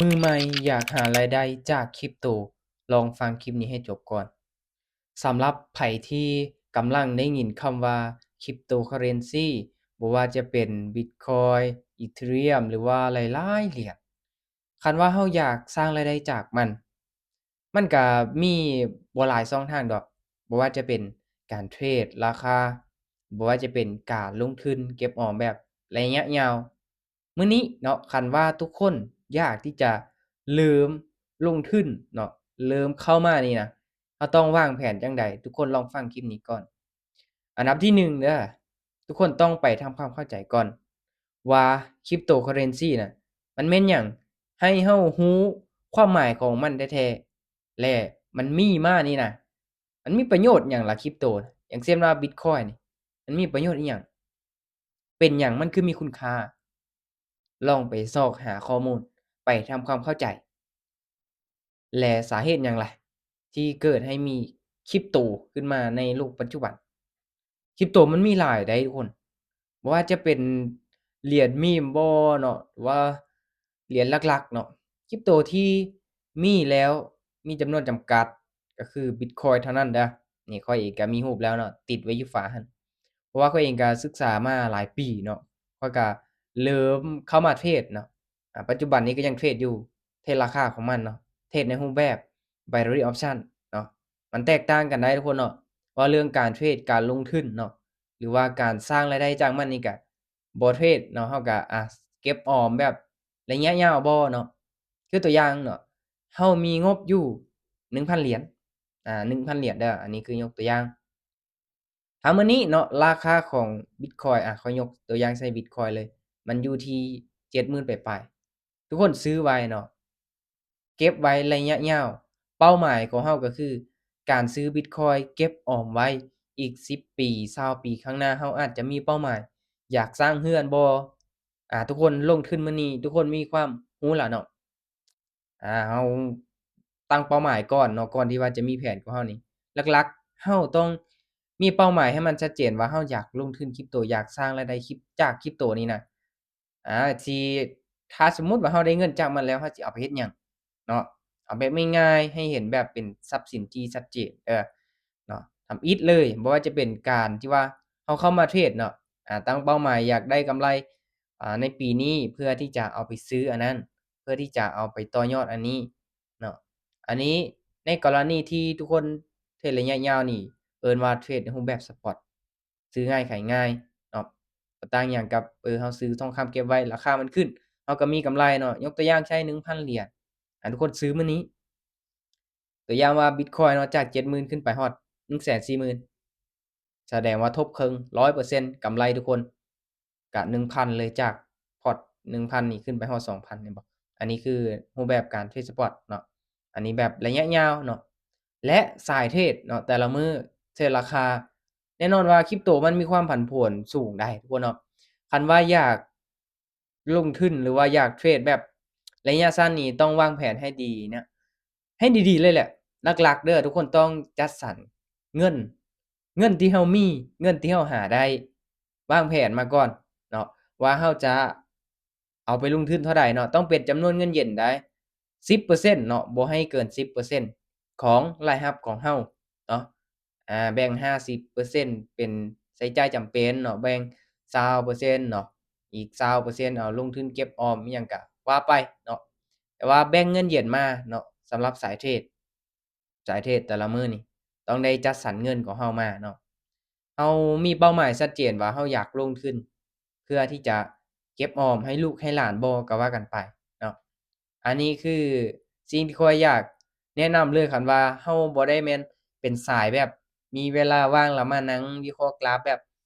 ມືໃໝ່ຢາກຫາລາຍໄດ້ຈາກຄຣິບໂຕ, ລອງຟັງຄລິບນີ້ໃຫ້ຈົບກ່ອນ. ສຳລັບໃຜທີ່ກຳລັງໄດ້ຍິນຄຳວ່າ cryptocurrency ບໍ່ວ່າຈະເປັນ Bitcoin, Ethereum ຫຼືວ່າຫຼາຍໆຫຼຽນ, ຄັນວ່າເຮົາຢາກສ້າງລາຍໄດ້ຈາກມັນ, ມັນກະມີບໍ່ຫຼາຍຊ່ອງທາງດອກ, ບໍ່ວ່າຈະເປັນການເທຣດລາຄາ, ບໍ່ວ່າຈະເປັນການລົງທຶນເກັບອອມແບບໄລຍະຍາວ. ມື້ນີ້ເນາະ, ຄັນວ່າທຸກຄົນຢາກທີ່ຈະເລີ່ມລົງທຶນເນາະ, ເລີ່ມເຂົ້າມານີ້ນະ, ເຮົາຕ້ອງວາງແຜນຈັ່ງໃດ? ທຸກຄົນລອງຟັງຄລິບນີ້ກ່ອນ. ອັນດັບທີໜຶ່ງເດີ້, ທຸກຄົນຕ້ອງໄປທຳຄວາມເຂົ້າໃຈກ່ອນວ່າ cryptocurrency ນະ ມັນແມ່ນຫຍັງ, ໃຫ້ເຮົາຮູ້ຄວາມໝາຍຂອງມັນແທ້ໆ ແລະ ມັນມີມານີ້ນະ, ມັນມີປະໂຫຍດຫຍັງລະ crypto ນະ? ຢ່າງເຊັ່ນວ່າ Bitcoin ນີ້ ມັນມີປະໂຫຍດອີ່ຫຍັງ? ເປັນຫຍັງມັນຄືມີຄຸນຄ່າ? ລອງໄປຊອກຫາຂໍ້ມູນ, ໄປທຳຄວາມເຂົ້າໃຈ. ແລະ ສາເຫດຫຍັງລະ ທີ່ເກີດໃຫ້ມີຄຣິບໂຕຂຶ້ນມາໃນໂລກປັດຈຸບັນ? ຄຣິບໂຕມັນມີຫຼາຍໃດ໋ທຸກຄົນ, ບໍ່ວ່າຈະເປັນຫຼຽນມີມບໍເນາະ ຫຼືວ່າຫຼຽນຫຼັກໆເນາະ, ຄຣິບໂຕທີ່ມີແລ້ວ ມີຈຳນວນຈຳກັດ ກໍຄື Bitcoin ເທົ່ານັ້ນເດີ້. ນີ້ຂ້ອຍເອງກໍມີຮູບແລ້ວເນາະ, ຕິດໄວ້ຢູ່ຝາຫັ້ນ. ເພາະວ່າຂ້ອຍເອງກໍສຶກສາມາຫຼາຍປີເນາະ, ຂ້ອຍກໍເລີ່ມເຂົ້າມາເທຣດເນາະ. ອາ ປັດຈຸບັນນີ້ກໍຍັງເທຣດຢູ່, ເທຣດລາຄາຂອງມັນເນາະ, ເທຣດໃນຮູບແບບ binary option ເນາະ. ມັນແຕກຕ່າງກັນໄດ໋ທຸກຄົນເນາະ, ເວົ້າເລື່ອງການເທຣດ, ການລົງທຶນເນາະ ຫຼືວ່າການສ້າງລາຍໄດ້ຈາກມັນນີ້ກະບໍ່ເທຣດເນາະ, ເຮົາກະ ອາ ເກັບອອມແບບໄລຍະຍາວບໍເນາະ. ຄືຕົວຢ່າງເນາະ, ເຮົາມີງົບຢູ່ໜຶ່ງພັນຫຼຽນ, ອາ ໜຶ່ງພັນຫຼຽນເດີ້, ອັນນີ້ຄືຍົກຕົວຢ່າງ. ຖ້າມື້ນີ້ເນາະ, ລາຄາຂອງ Bitcoin ອາ ຂ້ອຍຍົກຕົວຢ່າງໃສ່ Bitcoin ເລີຍ, ມັນຢູ່ທີ່ເຈັດໝື່ນປາຍໆ. ທຸກຄົນຊື້ໄວ້ເນາະ, ເກັບໄວ້ໄລຍະຍາວ. ເປົ້າໝາຍຂອງເຮົາກໍຄືການຊື້ Bitcoin ເກັບອອມໄວ້, ອີກສິບປີ ຊາວປີຂ້າງໜ້າ ເຮົາອາດຈະມີເປົ້າໝາຍຢາກສ້າງເຮືອນບໍ? ອາ ທຸກຄົນລົງທຶນມື້ນີ້ ທຸກຄົນມີຄວາມຮູ້ລະເນາະ. ອາ ເຮົາຕັ້ງເປົ້າໝາຍກ່ອນເນາະ, ກ່ອນທີ່ວ່າຈະມີແຜນຂອງເຮົານີ້, ຫຼັກໆ ເຮົາຕ້ອງມີເປົ້າໝາຍໃຫ້ມັນຊັດເຈນວ່າເຮົາຢາກລົງທຶນຄຣິບໂຕ, ຢາກສ້າງລາຍໄດ້ຄຣິບ ຈາກຄຣິບໂຕນີ້ນະ. ອາ ທີ່ ຖ້າສົມມຸດວ່າເຮົາໄດ້ເງິນຈາກມັນແລ້ວ ເຮົາຊິເອົາໄປເຮັດຫຍັງເນາະ? ເອົາແບບງ່າຍໆ ໃຫ້ເຫັນແບບເປັນຊັບສິນທີ່ຊັດເຈນເດີ້ເນາະ, ທຳອິດເລີຍ. ບໍ່ວ່າຈະເປັນການທີ່ວ່າເຮົາເຂົ້າມາເທຣດເນາະ, ອາ ຕັ້ງເປົ້າໝາຍຢາກໄດ້ກຳໄລ ອາ ໃນປີນີ້ ເພື່ອທີ່ຈະເອົາໄປຊື້ອັນນັ້ນ, ເພື່ອທີ່ຈະເອົາໄປຕໍ່ຍອດອັນນີ້ເນາະ. ອັນນີ້ໃນກໍລະນີທີ່ທຸກຄົນເທຣດໄລຍະຍາວນີ້ ເອີ້ນວ່າເທຣດໃນຮູບແບບສະປອດ, ຊື້ງ່າຍຂາຍງ່າຍເນາະ. ບໍ່ຕ່າງຫຍັງກັບ ເອີ ເຮົາຊື້ທອງຄຳເກັບໄວ້, ລາຄາມັນຂຶ້ນ ເຮົາກໍມີກຳໄລເນາະ. ຍົກຕົວຢ່າງໃຊ້ໜຶ່ງພັນຫຼຽນ, ອາ ທຸກຄົນຊື້ມື້ນີ້, ຕົວຢ່າງວ່າ Bitcoin ເນາະ, ຈາກເຈັດໝື່ນຂຶ້ນໄປຮອດໜຶ່ງແສນສີ່ໝື່ນ, ສະແດງວ່າທົບເຄິ່ງ ຮ້ອຍເປີເຊັນ ກຳໄລທຸກຄົນ. ກະໜຶ່ງພັນເລີຍ, ຈາກພອດໜຶ່ງພັນນີ້ຂຶ້ນໄປຮອດສອງພັນ ເຫັນບໍ່? ອັນນີ້ຄືຮູບແບບການເທຣດສະປອດເນາະ, ອັນນີ້ແບບໄລຍະຍາວເນາະ. ແລະ ສາຍເທຣດເນາະ, ແຕ່ລະມື້ເທຣດລາຄາ, ແນ່ນອນວ່າຄຣິບໂຕມັນມີຄວາມຜັນຜວນສູງໄດ໋ທຸກຄົນເນາະ. ຄັນວ່າຢາກ ລົງທຶນ ຫຼືວ່າຢາກເທຣດແບບໄລຍະສັ້ນນີ້ ຕ້ອງວາງແຜນໃຫ້ດີເນາະ, ໃຫ້ດີໆເລີຍແຫຼະ. ຫຼັກໆເດີ້ ທຸກຄົນຕ້ອງຈັດສັນເງິນ, ເງິນທີ່ເຮົາມີ, ເງິນທີ່ເຮົາຫາໄດ້, ວາງແຜນມາກ່ອນເນາະ ວ່າເຮົາຈະເອົາໄປລົງທຶນເທົ່າໃດເນາະ. ຕ້ອງເປັນຈຳນວນເງິນເຢັນໄດ໋ ສິບເປີເຊັນເນາະ, ບໍ່ໃຫ້ເກີນສິບເປີເຊັນຂອງລາຍຮັບຂອງເຮົາເນາະ. ອາ ແບ່ງຫ້າສິບເປີເຊັນເປັນໃຊ້ຈ່າຍຈຳເປັນເນາະ, ແບ່ງຊາວເປີເຊັນເນາະ, ອີກຊາວເປີເຊັນເອົາລົງທຶນເກັບອອມ ອີ່ຫຍັງກະວ່າໄປເນາະ. ແຕ່ວ່າແບ່ງເງິນເຢັນມາເນາະ, ສຳລັບສາຍເທຣດ, ສາຍເທຣດແຕ່ລະມື້ນີ້ຕ້ອງໄດ້ຈັດສັນເງິນຂອງເຮົາມາເນາະ. ເຮົາມີເປົ້າໝາຍຊັດເຈນວ່າເຮົາຢາກລົງທຶນ ເພື່ອທີ່ຈະເກັບອອມໃຫ້ລູກໃຫ້ຫຼານບໍ ກໍວ່າກັນໄປເນາະ. ອັນນີ້ຄືສິ່ງທີ່ຂ້ອຍຢາກແນະນຳເລີຍ, ຄັນວ່າເຮົາບໍ່ໄດ້ແມ່ນເປັນສາຍແບບມີເວລາວ່າງແລ້ວມານັ່ງວິເຄາະກຣາຟແບບ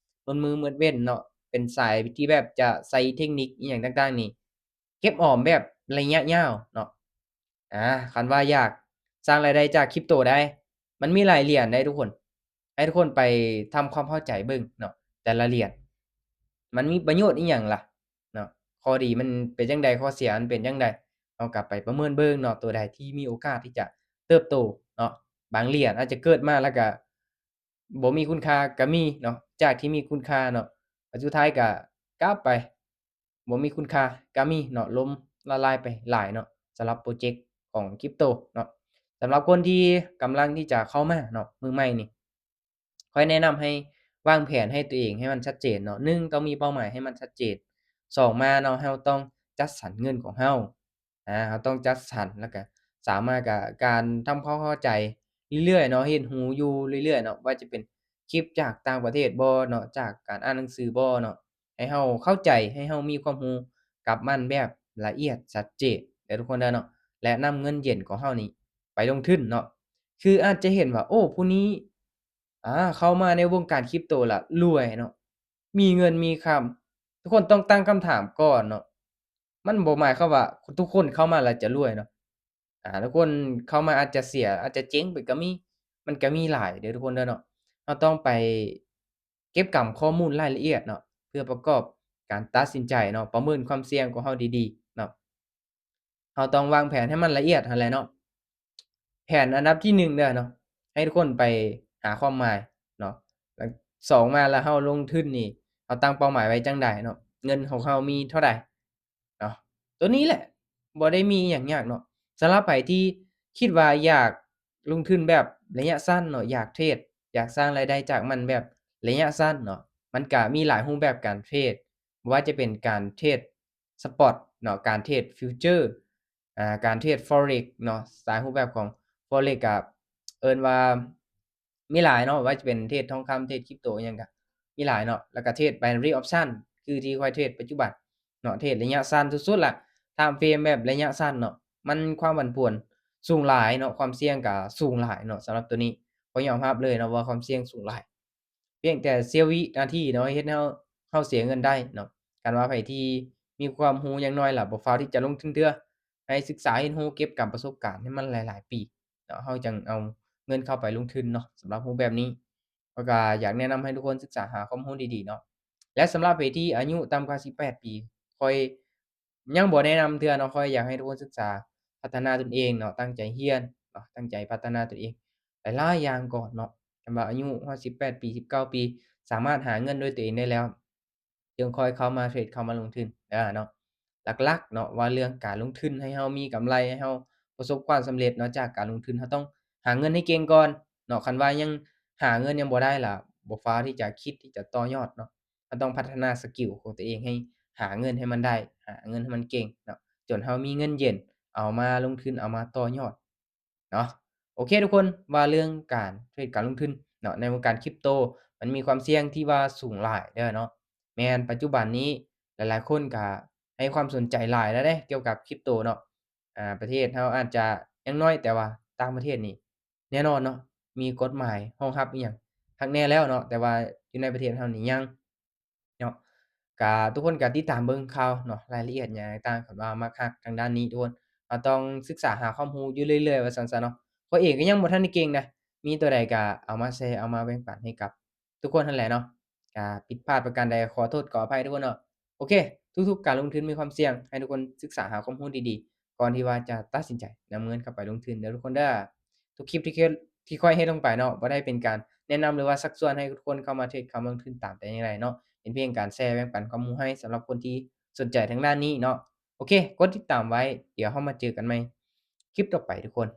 ໝົດມື້ໝົດເວັນເນາະ, ເປັນສາຍທີ່ແບບຈະໃຊ້ເທັກນິກອີ່ຫຍັງຕ່າງໆນີ້ ເກັບອອມແບບໄລຍະຍາວເນາະ. ອາ ຄັນວ່າຢາກສ້າງລາຍໄດ້ຈາກຄຣິບໂຕໄດ໋ ມັນມີຫຼາຍຫຼຽນໄດ໋ທຸກຄົນ, ໃຫ້ທຸກຄົນໄປທຳຄວາມເຂົ້າໃຈເບິ່ງເນາະ, ແຕ່ລະຫຼຽນມັນມີປະໂຫຍດອີ່ຫຍັງລະເນາະ, ຂໍ້ດີມັນເປັນຈັ່ງໃດ, ຂໍ້ເສຍມັນເປັນຈັ່ງໃດ, ເຮົາກໍໄປປະເມີນເບິ່ງເນາະ. ໂຕໃດທີ່ມີໂອກາດທີ່ຈະເຕີບໂຕເນາະ, ບາງຫຼຽນອາດຈະເກີດມາແລ້ວກໍ ບໍ່ມີຄຸນຄ່າກໍມີເນາະ, ຈາກທີ່ມີຄຸນຄ່າເນາະ ແລ້ວສຸດທ້າຍກໍກັບໄປບໍ່ມີຄຸນຄ່າກໍມີເນາະ, ລົ້ມລະລາຍໄປຫຼາຍເນາະ. ສຳລັບໂປຣເຈັກຂອງຄຣິບໂຕເນາະ. ສຳລັບຄົນທີ່ກຳລັງທີ່ຈະເຂົ້າມາເນາະ ມືໃໝ່ນີ້ ຂ້ອຍແນະນຳໃຫ້ວາງແຜນໃຫ້ຕົວເອງໃຫ້ມັນຊັດເຈນເນາະ. ໜຶ່ງ ຕ້ອງມີເປົ້າໝາຍໃຫ້ມັນຊັດເຈນ. ສອງ ມາເນາະ ເຮົາຕ້ອງຈັດສັນເງິນຂອງເຮົາ. ອາ ເຮົາຕ້ອງຈັດສັນ ແລ້ວກະສາມາດກະ ການທຳຄວາມເຂົ້າໃຈເລື້ອຍໆເນາະ ເຮັດຮູ້ຢູ່ເລື້ອຍໆເນາະ ວ່າຈະເປັນຄລິບຈາກຕ່າງປະເທດບໍ່ເນາະ ຈາກການອ່ານໜັງສືບໍ່ເນາະ ໃຫ້ເຮົາເຂົ້າໃຈ ໃຫ້ເຮົາມີຄວາມຮູ້ກັບມັນແບບລະອຽດຊັດເຈນເດີທຸກຄົນເດີເນາະ ແລະ ນຳເງິນເຢັນຂອງເຮົານີ້ໄປລົງທຶນເນາະ. ຄືອາດຈະເຫັນວ່າ ໂອ້ ຜູ້ນີ້ ອາ ເຂົ້າມາໃນວົງການຄຣິບໂຕລະລວຍເນາະ ມີເງິນມີຄຳ. ທຸກຄົນຕ້ອງຕັ້ງຄຳຖາມກ່ອນເນາະ ມັນບໍ່ໝາຍຄວາມວ່າທຸກຄົນເຂົ້າມາແລ້ວຈະລວຍເນາະ. ອາ ທຸກຄົນເຂົ້າມາອາດຈະເສຍ ອາດຈະເຈັງໄປກໍມີ ມັນກໍມີຫຼາຍເດີທຸກຄົນເດີເນາະ. ເຮົາຕ້ອງໄປເກັບກຳຂໍ້ມູນລາຍລະອຽດເນາະ ເພື່ອປະກອບການຕັດສິນໃຈເນາະ ປະເມີນຄວາມສ່ຽງຂອງເຮົາດີໆເນາະ. ເຮົາຕ້ອງວາງແຜນໃຫ້ມັນລະອຽດຫັ້ນແຫຼະເນາະ. ແຜນອັນດັບທີໜຶ່ງເດີເນາະ ໃຫ້ທຸກຄົນໄປຫາຄວາມໝາຍເນາະ. ແລະ ສອງ ມາແລ້ວເຮົາລົງທຶນນີ້ ເຮົາຕັ້ງເປົ້າໝາຍໄວ້ຈັ່ງໃດເນາະ ເງິນຂອງເຮົາມີເທົ່າໃດເນາະ. ໂຕນີ້ແຫຼະ ບໍ່ໄດ້ມີອີ່ຫຍັງຍາກເນາະ. ສຳລັບໃຜທີ່ຄິດວ່າຢາກລົງທຶນແບບໄລຍະສັ້ນເນາະ ຢາກເທຣດ ຢາກສ້າງລາຍໄດ້ຈາກມັນແບບໄລຍະສັ້ນເນາະ ມັນກະມີຫຼາຍຮູບແບບການເທຣດ ບໍ່ວ່າຈະເປັນການເທຣດສະປອດເນາະ ການເທຣດຟິວເຈີ ອາ ການເທຣດ Forex ເນາະ. ສາຍຮູບແບບຂອງ Forex ກະເອີ້ນວ່າມີຫຼາຍເນາະ ວ່າຈະເປັນເທຣດທອງຄຳ ເທຣດຄຣິບໂຕ ອີ່ຫຍັງກະມີຫຼາຍເນາະ. ແລ້ວກະເທຣດ Binary Option ຄືທີ່ຂ້ອຍເທຣດປັດຈຸບັນເນາະ ເທຣດໄລຍະສັ້ນສຸດໆລະ Time Frame ແບບໄລຍະສັ້ນເນາະ ມັນຄວາມຜັນຜວນສູງຫຼາຍເນາະ ຄວາມສ່ຽງກະສູງຫຼາຍເນາະ. ສຳລັບໂຕນີ້ຂ້ອຍຍອມຮັບເລີຍເນາະວ່າຄວາມສ່ຽງສູງຫຼາຍ. ພຽງແຕ່ເສຍວິນາທີເນາະ ເຮັດໃຫ້ເຮົາ ເຮົາເສຍເງິນໄດ້ເນາະ. ຄັນວ່າໃຜທີ່ມີຄວາມຮູ້ຢ່າງໜ້ອຍລະ ບໍ່ຟ້າວທີ່ຈະລົງທຶນເທື່ອ ໃຫ້ສຶກສາຮຽນຮູ້ເກັບກຳປະສົບການໃຫ້ມັນຫຼາຍໆປີເນາະ ເຮົາຈັ່ງເອົາເງິນເຂົ້າໄປລົງທຶນເນາະ. ສຳລັບຮູບແບບນີ້ ຂ້ອຍກະຢາກແນະນຳໃຫ້ທຸກຄົນສຶກສາຫາຄວາມຮູ້ດີໆເນາະ. ແລະ ສຳລັບໃຜທີ່ອາຍຸຕ່ຳກວ່າສິບແປດປີ ຂ້ອຍ ຍັງບໍ່ແນະນຳເທື່ອເນາະ ຂ້ອຍຢາກໃຫ້ທຸກຄົນສຶກສາພັດທະນາຕົນເອງເນາະ ຕັ້ງໃຈຮຽນເນາະ ຕັ້ງໃຈພັດທະນາຕົນເອງຫຼາຍໆຢ່າງກ່ອນເນາະ. ຄັນວ່າອາຍຸຮອດສິບແປດປີ ສິບເກົ້າປີ ສາມາດຫາເງິນດ້ວຍຕົວເອງໄດ້ແລ້ວ ຈຶ່ງຄ່ອຍເຂົ້າມາເທຣດ ເຂົ້າມາລົງທຶນເດີເນາະ. ຫຼັກໆເນາະ ວ່າເລື່ອງການລົງທຶນໃຫ້ເຮົາມີກຳໄລ ໃຫ້ເຮົາປະສົບຄວາມສຳເລັດເນາະ ຈາກການລົງທຶນ ເຮົາຕ້ອງຫາເງິນໃຫ້ເກັ່ງກ່ອນເນາະ. ຄັນວ່າຍັງຫາເງິນຍັງບໍ່ໄດ້ລະ ບໍ່ຟ້າວທີ່ຈະຄິດທີ່ຈະຕໍ່ຍອດເນາະ. ເຮົາຕ້ອງພັດທະນາສະກິວຂອງຕົວເອງໃຫ້ຫາເງິນໃຫ້ມັນໄດ້ ຫາເງິນໃຫ້ມັນເກັ່ງເນາະ ຈົນເຮົາມີເງິນເຢັນ ເອົາມາລົງທຶນ ເອົາມາຕໍ່ຍອດເນາະ. ໂອເຄທຸກຄົນ ວ່າເລື່ອງການເທຣດ ການລົງທຶນເນາະ ໃນວົງການຄຣິບໂຕ ມັນມີຄວາມສ່ຽງທີ່ວ່າສູງຫຼາຍເດີເນາະ. ແມ່ນ ປັດຈຸບັນນີ້ຫຼາຍໆຄົນກະໃຫ້ຄວາມສົນໃຈຫຼາຍແລ້ວເດ້ ກ່ຽວກັບຄຣິບໂຕເນາະ. ອາ ປະເທດເຮົາອາດຈະຍັງນ້ອຍ ແຕ່ວ່າຕ່າງປະເທດນີ້ແນ່ນອນເນາະ ມີກົດໝາຍຮອງຮັບອີ່ຫຍັງຄັກແນ່ແລ້ວເນາະ ແຕ່ວ່າຢູ່ໃນປະເທດເຮົານີ້ຍັງເນາະ. ກະ ທຸກຄົນກະຕິດຕາມເບິ່ງຂ່າວເນາະ ລາຍລະອຽດຫຍັງຕ່າງໆ ຄັນວ່າມັກຮັກທາງດ້ານນີ້ ທຸກຄົນ ເຮົາຕ້ອງສຶກສາຫາຄວາມຮູ້ຢູ່ເລື້ອຍໆ ວ່າຊັ້ນຊະເນາະ. ຂ້ອຍເອງກະຍັງບໍ່ທັນໄດ້ເກັ່ງນະ ມີຕົວໃດກະເອົາມາແຊ ເອົາມາແບ່ງປັນໃຫ້ກັບ ທຸກຄົນຫັ້ນແຫຼະເນາະ. ກະຜິດພາດປະການໃດ ຂໍໂທດຂໍອະໄພທຸກຄົນເນາະ. ໂອເຄ ທຸກໆການລົງທຶນມີຄວາມສ່ຽງ ໃຫ້ທຸກຄົນສຶກສາຫາຄວາມຮູ້ດີໆ ກ່ອນທີ່ວ່າຈະຕັດສິນໃຈນຳເງິນເຂົ້າໄປລົງທຶນເດີທຸກຄົນເດີ. ທຸກຄລິບທີ່ເຮັດ ທີ່ຂ້ອຍເຮັດລົງໄປເນາະ ບໍ່ໄດ້ເປັນການແນະນຳ ຫຼືວ່າຊັກຊວນໃຫ້ທຸກຄົນເຂົ້າມາເທຣດ ເຂົ້າມາລົງທຶນຕາມແຕ່ຢ່າງໃດເນາະ. ເປັນພຽງການແຊ ແບ່ງປັນຄວາມຮູ້ໃຫ້ສຳລັບຄົນທີ່ສົນໃຈທາງດ້ານນີ້ເນາະ. ໂອເຄ ກົດຕິດຕາມໄວ້ ດຽວເຮົາມາເຈີກັນໃໝ່ຄລິບຕໍ່ໄປທຸກຄົນ.